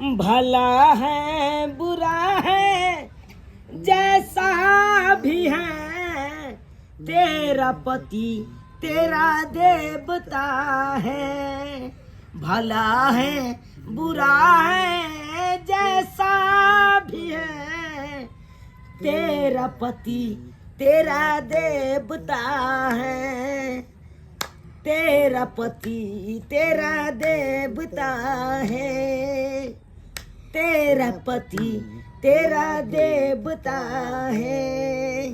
भला है बुरा है जैसा भी है, तेरा पति तेरा देवता है। भला है बुरा है जैसा भी है, तेरा पति तेरा देवता है। तेरा पति तेरा देवता है, तेरा पति तेरा देवता है।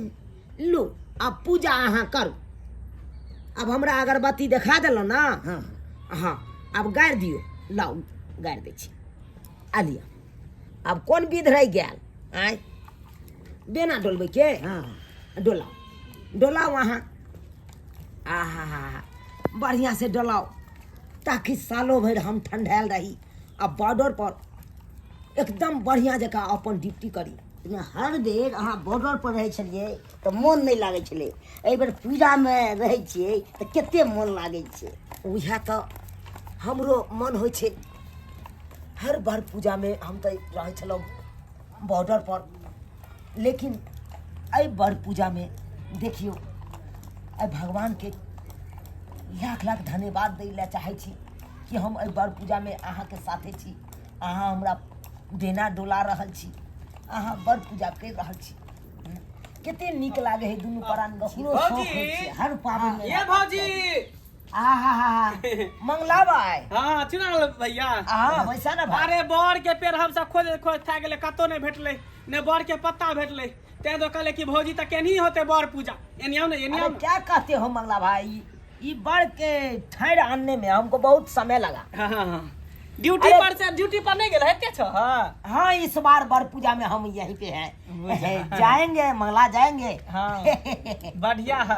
लू अब पूजा अहाँ करू। अब हमरा अगरबत्ती देखा देलहुँ ना। हाँ। हाँ, आब गाड़ि दियौ। लाउ गाड़ि दै छी, आ लिअ। आब कोन विध रहि गेल? आँय, बेना डोलबैके? हाँ। डोलाउ डोलाउ अहाँ। आहा, बढ़िआँ से डोलाउ ताकि सालो भरि हम ठंडायल रही आ बॉर्डर पर एकदम बढ़िआँ जकाँ अपन ड्यूटी करी। हर बेर अहाँ बॉर्डर पर रहै छलियै तऽ मोन नहि लागै छलै, एहि बेर पूजामे रहै छियै तऽ कते मोन लागै छै। उएह तऽ हमरो मन होइ छै। हर बार पूजामे हम तऽ रहै छलहुँ बॉर्डर पर, लेकिन एहि बड़ पूजामे देखियौ, एहि भगवानके लाख लाख धन्यवाद दै लए चाहै छी कि हम एहि बड़ पूजामे अहाँके साथे छी। अहाँ हमरा बेना डोला रहल छी, अहाँ बड़ पूजा करि रहल छी, कते नीक लागै है दुनू प्राणी। ककरो शौक होइ छै हर पाबनिमे। ये भौजी। आहा, मंगला भाई। हाँ, चुनाव भैया। हाँ, वैसा ना भाई। अरे बर के पेड़ हम सब खोज खोज था गेले, कतो नहीं भेटले, ने बर के पत्ता भेटले, तें तो कहले कि भौजी त केनही होते बर पूजा। एनी आओ ना, एनी आओ अरे क्या कहते हो मंगला भाई, ये बर के ठहर आने में हमको बहुत समय लगा। हाँ, हाँ, हाँ। ड्यूटी अरे पर से ड्यूटी पर नहीं गेल हेते छ? हाँ। हाँ, इस बार बर पूजा में हम यहीं पे हैं। जाएंगे मंगला, जाएंगे। हाँ, बढ़िया है।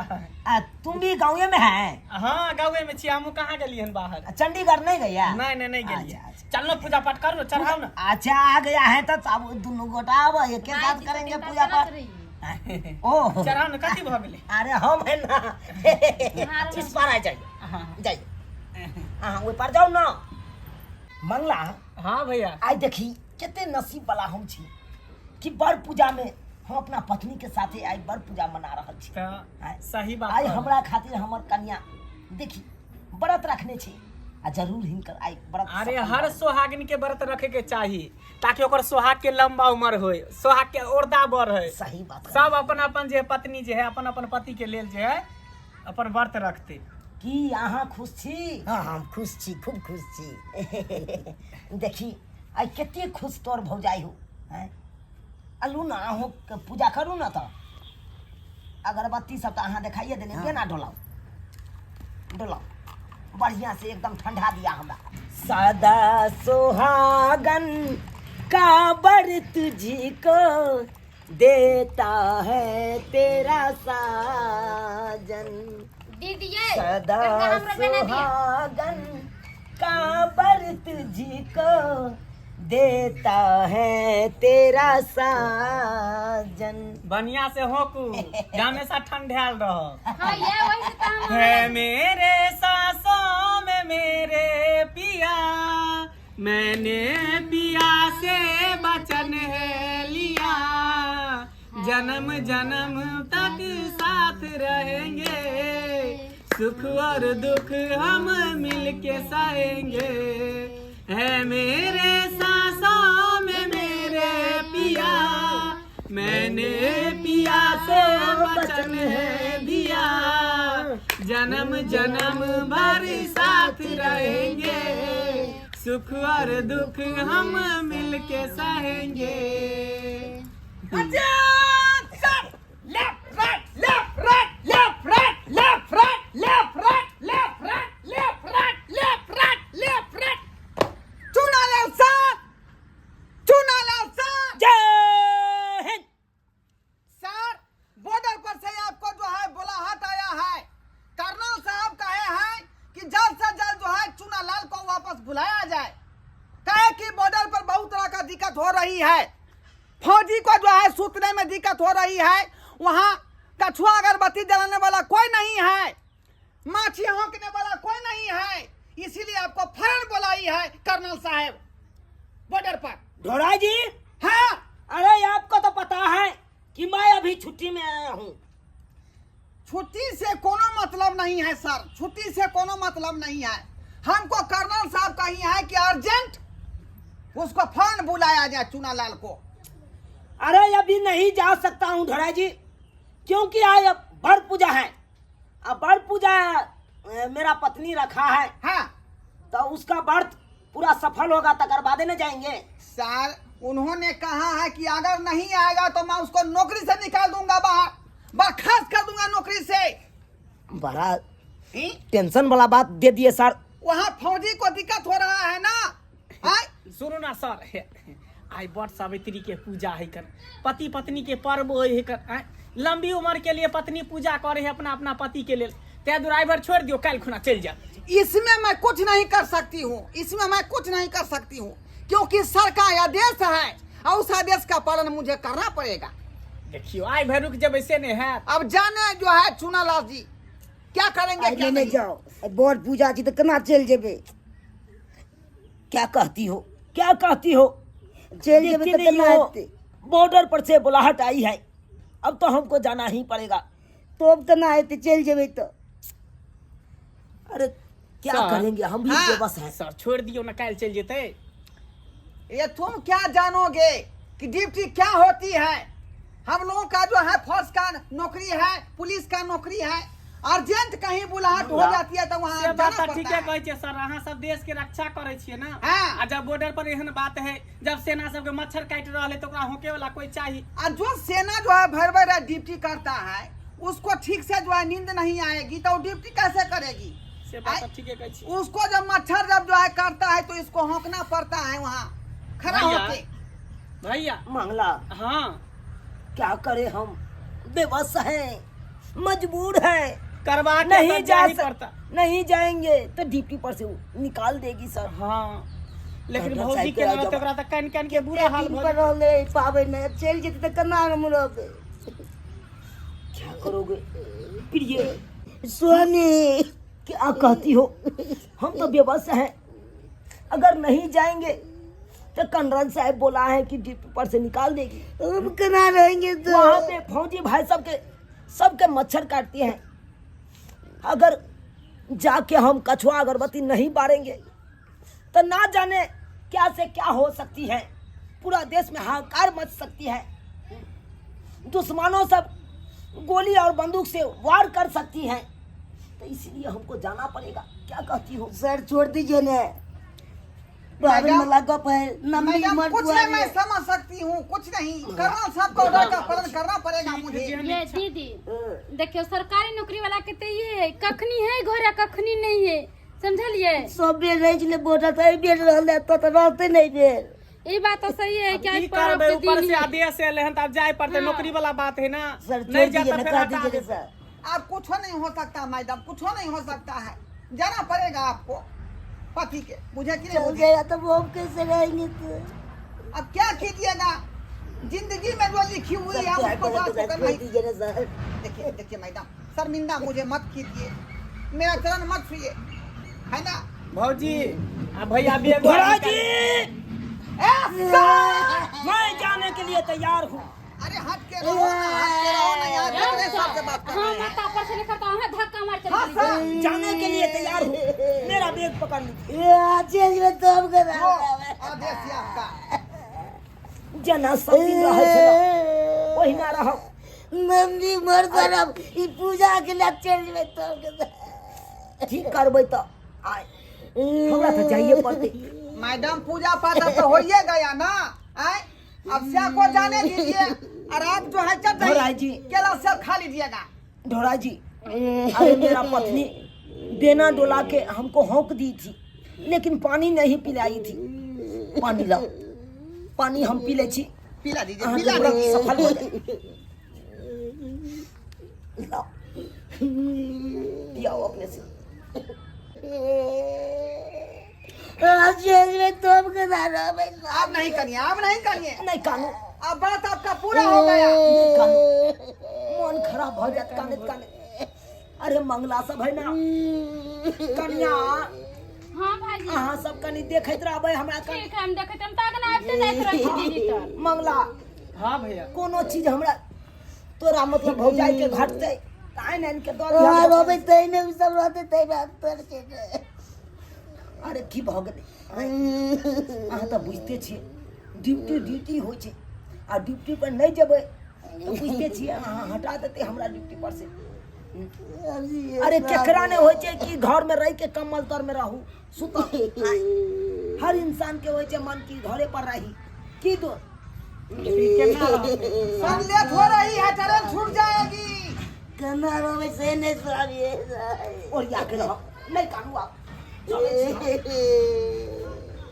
आ, तुम भी गाँव में हैं? हाँ, गाँवे में छी। हमहूँ कहाँ गेलियै हन बाहर? चंडीगढ़ नहीं गया? नहीं, नहीं, नहीं गेलियै। अच्छा, अच्छा। चल ना पूजा पाठ कर लो, चढ़ाओ ना। अच्छा, आ गया है तो सब दोनों गोटा अब एक साथ करेंगे पूजा पाठ। ओ चढ़ाओ ना, कथी भऽ गेलै? अरे हम है ना, इस पार आ जाइए। हाँ। जाइए, हाँ, ओहि पार जाओ ना मंगला। हाँ भैया। आइ देखी कते नसीब वाला हम छी कि बड़ पूजा में हम अपना पत्नी के साथे आइ बड़ पूजा मना रहल छी। तऽ आँय? सही बात आइ कहलहुँ। हमरा खातिर हमर कन्या देखी व्रत रखने छै आ जरूर हिनकर आइ व्रत अरे सफल हर होय। सोहागिन के व्रत रखे के चाही ताकि ओकर सोहाग के लंबा उम्र होय, सोहाग के औरदा बढ़े। सही बात है। सब अपन अपन जे पत्नी जे है अपन अपन पति के लेल जे है अपन व्रत रखते। की अहाँ खुश छी? हाँ, हम खुश छी, खूब खुश छी। देखी आइ कते खुश तोर भौजाई हो। हैं, अलू ना, अहूँ के पूजा करू ना। तऽ अगरबत्ती सब तऽ अहाँ देखाइए देने। हाँ। केना डोलाउ डोलाउ, बढ़िया से एकदम ठंडा दिया हमरा। सदा सुहागन का बर तुझी को देता है तेरा साजन। दीदी ये सदा तनका हमरा बना दिया। सुहागन का बर तुझी को देता है तेरा साजन। बढ़िया से होकू, हमेशा ठंडायल रह। हाँ, ये वही से तो हम है मेरे सांसों में मेरे पिया, मैंने पिया से वचन है लिया, जन्म जन्म तक साथ रहेंगे, सुख और दुख हम मिलके सहेंगे। है मेरे सांसों में मेरे पिया, मैंने पिया से वचन है दिया, जन्म जन्म भर साथ रहेंगे, सुख और दुख हम मिलके सहेंगे। Left right left right left right left right left right left right left right left right left right. Chunalal sir, Chunalal sir, जय हिंद। सर बॉर्डर पर से आपको जो है बुलाहट आया है। कर्नल साहब कहे हैं कि जल्द से जल्द जो है चुनालाल को वापस बुलाया जाए। कहे कि बॉर्डर पर बहुत तरह का दिक्कत हो रही है, फौजी को जो है सूतने में दिक्कत हो रही है, वहाँ कछुआ अगरबत्ती जलाने वाला कोई नहीं है, माछी हौंकने वाला कोई नहीं है, इसीलिए आपको फौरन बुलाई है कर्नल साहब। बॉर्डर पर। ढोरा जी। हाँ। अरे आपको तो पता है कि मैं अभी छुट्टी में आया हूँ। छुट्टी से कोनो मतलब नहीं है सर, छुट्टी से कोनो मतलब नहीं है। हमको कर्नल साहब कही है कि अर्जेंट उसको फोन बुलाया जाए चुनालाल को। अरे अभी नहीं जा सकता हूँ ढोरा जी, क्योंकि आज अब बड़ पूजा है। अब बड़ पूजा मेरा पत्नी रखा है। हाँ। तो उसका व्रत पूरा सफल होगा तकर बादे न जाएंगे। सर उन्होंने कहा है कि अगर नहीं आएगा तो मैं उसको नौकरी से निकाल दूंगा, बाहर बर्खास्त कर दूंगा नौकरी से। बड़ा ही? टेंशन वाला बात दे दिए सर। वहाँ फौजी को दिक्कत हो रहा है ना। आय? सुनू ना सर, आइ बट सावित्री के पूजा है कर, पति पत्नी के पर्व होइ है कर, आँय? लंबी उम्र के लिए पत्नी पूजा करे है अपना अपना पति के लेल, तै ड्राइवर छोड़ दियो, काल्हि खुना चलि जायब। इसमें मैं कुछ नहीं कर सकती हूँ, इसमें मैं कुछ नहीं कर सकती हूँ, क्योंकि सर का आदेश है और उस आदेश का पालन मुझे करना पड़ेगा। देखियो आइ भरि रुकि जेबै से नहि हैत। अब जाने जो है चुनालाल जी क्या करेंगे आइ क्या लेने नहीं। जाओ, आइ बड़ पूजा छी तऽ केना चलि जेबै? क्या कहती हो, क्या कहती हो? चलि जेबै देखती तऽ नहीं केना हो, हेतै? बॉर्डर पर से बुलाहट आई है, अब तो हमको जाना ही पड़ेगा। तब केना हेतै चलि जेबै तऽ? अरे क्या सर, करेंगे, हम भी हाँ। बेबस हैं। सर छोड़ दियो ना, काल्हि चलि जेतै। ये तुम क्या जानोगे कि ड्यूटी क्या होती है? हम लोगों का जो है फोर्स का नौकरी है, पुलिस का नौकरी है, अर्जेंट कहीं बुलाहट हो जाती है तो वहाँ से बात जाना तऽ पड़ता ठीके है। कहै छियै सर, अहाँ सब देश के रक्षा करै छियै ना। हाँ। आ जब बॉर्डर पर एहन बात है, जब सेना सबके मच्छर काटि रहल है तऽ ओकरा होके वाला कोई चाही। और जो सेना जो है भर भर रात ड्यूटी करता है उसको ठीक से जो है नींद नहीं आएगी तो वो ड्यूटी कैसे करेगी? से बात तऽ ठीके कहै छियै। उसको जब मच्छर जब जो है काटता है तो इसको होंकना पड़ता है वहाँ खड़ा भैया। होके। भैया। मंगला। हाँ। क्या करे, हम बेबस हैं, मजबूर हैं, करवा के नहीं तऽ जा जाही पड़ता। नहीं जाएंगे तो ड्यूटी पर से निकाल देगी सर। हाँ लेकिन डॉक्टर भौजी साहब के के रहते जवाब- ओकरा तऽ कानि कानि के बुरा हाल दिन भऽ पर रहलै पाबनि, आब चलि जेतै तऽ केना हम रहबै? क्या करोगे प्रिय? स्वामी। क्या कहती हो, हम तो बेबस हैं, अगर नहीं जाएंगे तो कर्नल साहब बोला है कि ड्यूटी पर से निकाल देगी। हम केना रहेंगे तो? वहाँ पे फौजी भाई सबके सबके मच्छर काटती हैं, अगर जाके हम कछुआ अगरबत्ती नहीं बारेंगे तो ना जाने क्या से क्या हो सकती है, पूरा देश में हाहाकार मच सकती है, दुश्मनों सब गोली और बंदूक से वार कर सकती हैं, तो इसलिए हमको जाना पड़ेगा। क्या कहती हो? सर छोड़ दीजिए ने, पाबनि मैडम, वाला गप है, नम्बी मैडम मर कुछ नहीं मैं समझ सकती हूँ, कुछ नहीं, कर्नल साहब का ऑर्डर का पालन करना पड़ेगा मुझे। ये दीदी देखियो, सरकारी नौकरी वाला के तऽ ये है, कखनी है घर आ कखनी नहीं है, समझलिए? सब बेर रहै छलै बॉर्डर तऽ एहि बेर रहलै, एतऽ तऽ रहतै नहि बेर। ई बात तो सही है कि की आज पर्व करबै, के ऊपर दिन से है। आदेश एलै हन तऽ आब जाय पड़तै, हाँ। नौकरी वाला बात है ना। सर छोड़ नहीं जाता दीजिए ना, फिर कर हटा दीजिए देते। सर। अब कुछ नहीं हो सकता मैडम, कुछ नहीं हो सकता है, जाना पड़ेगा आपको पति के, मुझे कि नहीं चल मुझे? जाएगा तो वो हम कैसे रहेंगे तो? अब क्या कीजिएगा, जिंदगी में जो लिखी हुई सर है क्या उसको करें जो तो सर आपको करना छोड़ ही। दीजिए ना सर। देखिए देखिए मैडम, शर्मिंदा मुझे मत कीजिए, मेरा चरण मत छुए, है ना? भौजी आ भैया भी एगो ढोरा जी। ए सर! मैं जाने के लिए तैयार हूँ। अरे हट के रहो ना, हट के रहो ना यार, कितने साल से बात कर हाँ रहे हैं। माता पर से लेकर तो अहाँ धक्का मार चल हाँ गेलियै। सर। जाने के लिए तैयार हूँ, मेरा बैग पकड़ लीजिए। ये चलि जेबै तब केना लो, रहबै? आदेश है आपका। जेना सब दिन रहै छलहुँ ओहिना रहब। मम्मी मर करब, ई पूजा के लिए चलि जेबै तब केना? ठीक करबै तऽ आइ हमरा तऽ जाइए पड़तै। मैडम पूजा पाठ अब तो हो ही गया ना, आए? अब से को जाने दीजिए और आप जो है चल ढोरा जी। केला सब खा लीजिएगा। ढोरा जी, अरे मेरा पत्नी बेना डोला के हमको हौंक दी थी, लेकिन पानी नहीं पिलाई थी। पानी लाओ, पानी हम पी ले छी। पिला दीजिए, अहाँके पिला व्रत दीजिए। सफल हो जाए। लाओ, पियाओ अपने से। चलि जेबै तब केना रहबै? आप नहीं करिए, आप नहीं करिए। नहीं कानू। अब बात आपका पूरा हो गया। नहीं कानू, मन खराब हो जात कानैत कानैत। अरे मंगला सब है ना कन्या। हाँ भाईजी। अहाँ सब कनी देखैत रहबै हमरा कनी। ठीक है, हम देखैत, हम तऽ अगना आबिते जाइत रहै छी दीदी तर। मंगला। हाँ भैया। कोनो चीज हमरा तोरा मतलब भौजाई के घटतै तऽ आनि आनि के दऽ अहाँ दिहऽ। रहबै तै ने, ओ सब रहतै तै बात तोर छै ने। अरे की भऽ गेलै? अहाँ तऽ बुझिते छियै, ड्यूटी ड्यूटी होइ छै, आ ड्यूटी पर नहि जेबै तऽ बुझिते छियै अहाँ हटा देतै हमरा ड्यूटी पर से। अरे केकरा नहि होइ छै कि घरमे रहि के कम्बल तरमे रहू सुतल? हर इंसान के होइ छै मन कि घरे पर रही। की दो लेकिन केना रहतै? सर, लेट हो रही है, ट्रेन छूट जाएगी। केना रहबै से नहि साहब। ओरिया के रह, नहि कानू। आब चलै छी हम,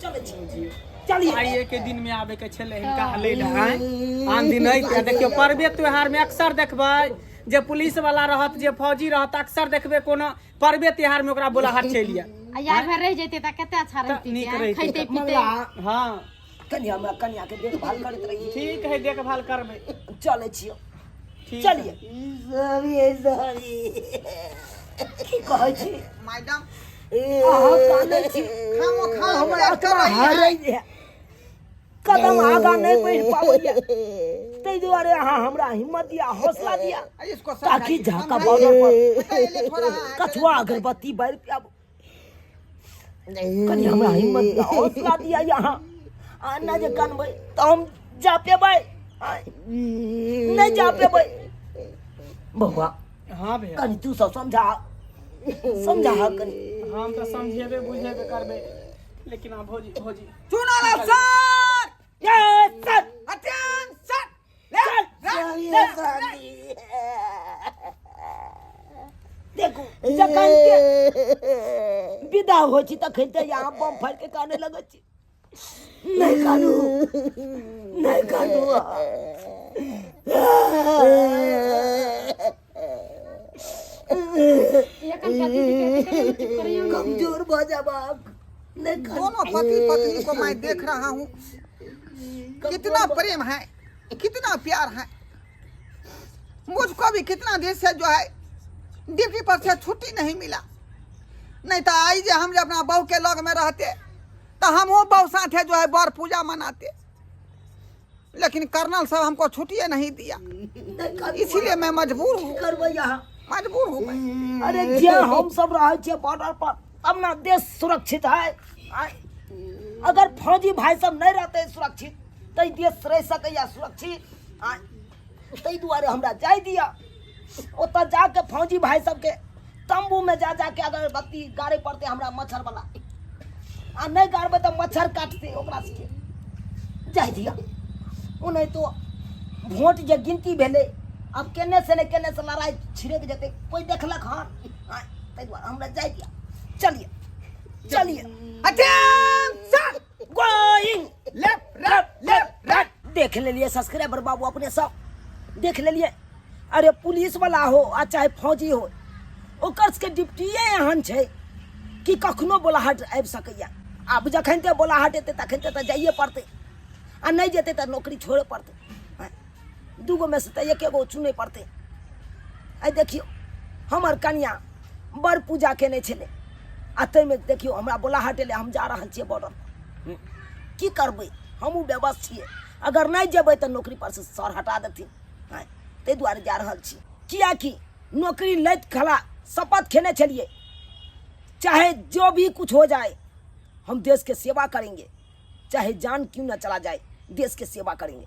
चलै छी, चलिए। आइए के दिन में आबे के छलै हिनका लै लए, आँय, आन दिन अइते। देखियौ, पर्वे त्योहार में अक्सर देखबै जे पुलिस वाला रहत, जे फौजी रहत, अक्सर देखबै कोनो पर्वे त्योहार में ओकरा बोलाहट चलि आयत। आ यार भर रहि जैते तऽ कते अच्छा रहतै। नीक रहितै। खैते पीते। मंगला। हाँ। कनिया, हमरा कनिया के देखभाल करैत रही। ठीक है, देखभाल करबै। चलै छियौ। ठीक। चलिए। Sorry sorry. की कहै छी? मैडम। अहाँ कानै छी? खामो खा हमर लेट कर आत्मा रही है। हरै कदम आगाँ नहि बढ़ि पाबैया, ताहि दुआरे अहाँ हमरा हिम्मत दिया, हौसला दिया इसको ताकि समझाइए, झाका समझाइए। बॉर्डर पर बताइए, लेट हो रहा है। कछुआ अगरबत्ती बारि पाबू। कनि हमरा हिम्मत दिया, हौसला दिया यहाँ। आ नहि जे कानबै तऽ हम जा पेबै? आँय, नहि जा पेबै बौआ। हाँ भैया। कनि तू सब समझा समझा कनि। हम तऽ समझेबे बुझेबे करबै, लेकिन आब भौजी भौजी। Chunalal sir. Yes sir. Attention. चल। Sorry sorry. देखू, जखन के विदा होइ छी तखन तऽ यहाँ बम फाड़ि के काने लगै छी। नहि कानू, नहि कानू। एखन का दीदी के अथी करियौ, चुप करियौ ने। कमजोर भऽ जाब आब, नहि कानू। दोनों पति पत्नी को मैं देख रहा हूँ, कितना प्रेम है, कितना प्यार है। मुझको भी कितना दिन से जो है ड्यूटी पर से छुट्टी नहीं मिला, नहीं तो आई जे हम जे अपना बहू के लग में रहते तो हम वो बहू साथे जो है बर पूजा मनाते, लेकिन कर्नल साहब हमको छुट्टी नहीं दिया। नहि कानू। इसीलिए मैं मजबूर हूँ। की करबै यहाँ? मजबूर हूँ मैं। अरे जे हम सब रहै छियै बॉर्डर पर तब ने देश सुरक्षित है। आँय, अगर फौजी भाई सब नहि रहते सुरक्षित तऽ ई देश रहि सकैया सुरक्षित? आँय, ताहि दुआरे हमरा जाय दिअ। ओतऽ जाके फौजी भाई सबके तम्बूमे जा जाके अगरबत्ती गाड़े पड़तै हमरा मच्छर वाला, आ नहि गाड़बै तऽ मच्छर काटतै ओकरा सबके। जाय दिअ। ओनाहितो वोट जे गिनती भेलै, आब केने से ने केने से लड़ाइ छिड़क जेतै, कोइ देखलक हन? आँय, ताहि दुआरे हमरा जाय दिअ। चलिए चलिए। Attention. Going. Left right left right. देख लेलिए सब्सक्राइबर बाबू, अपने सब देख लेलिए। अरे पुलिस वाला हो आ चाहे फौजी हो, ओकर सबके ड्यूटिए एहन छै कि कखनो बोलाहट आबि सकैया। आब जखन ते बोलाहट एतै तखन ते तऽ जाइए पड़तै, आ नहि जेतै तऽ नौकरी छोड़े पड़तै। आँय, दूगो में से तऽ एके गो चुनै पड़तै। आइ देखियौ, हमर कनिया बड़ पूजा केने छलै, आ ताहिमे देखियौ हमरा बोलाहट एलै, हम जा रहल छियै बॉर्डर पर। की करबै, हमहूँ बेबस छियै। अगर नहि जेबै तऽ नौकरी पर से सर हटा देथिन। आँय, ताहि दुआरे जा रहल छी, किएकि नौकरी लैत खला शपथ खेने छलियै, चाहे जो भी कुछ हो जाए हम देश के सेवा करेंगे, चाहे जान क्यों ना चला जाए, देश के सेवा करेंगे।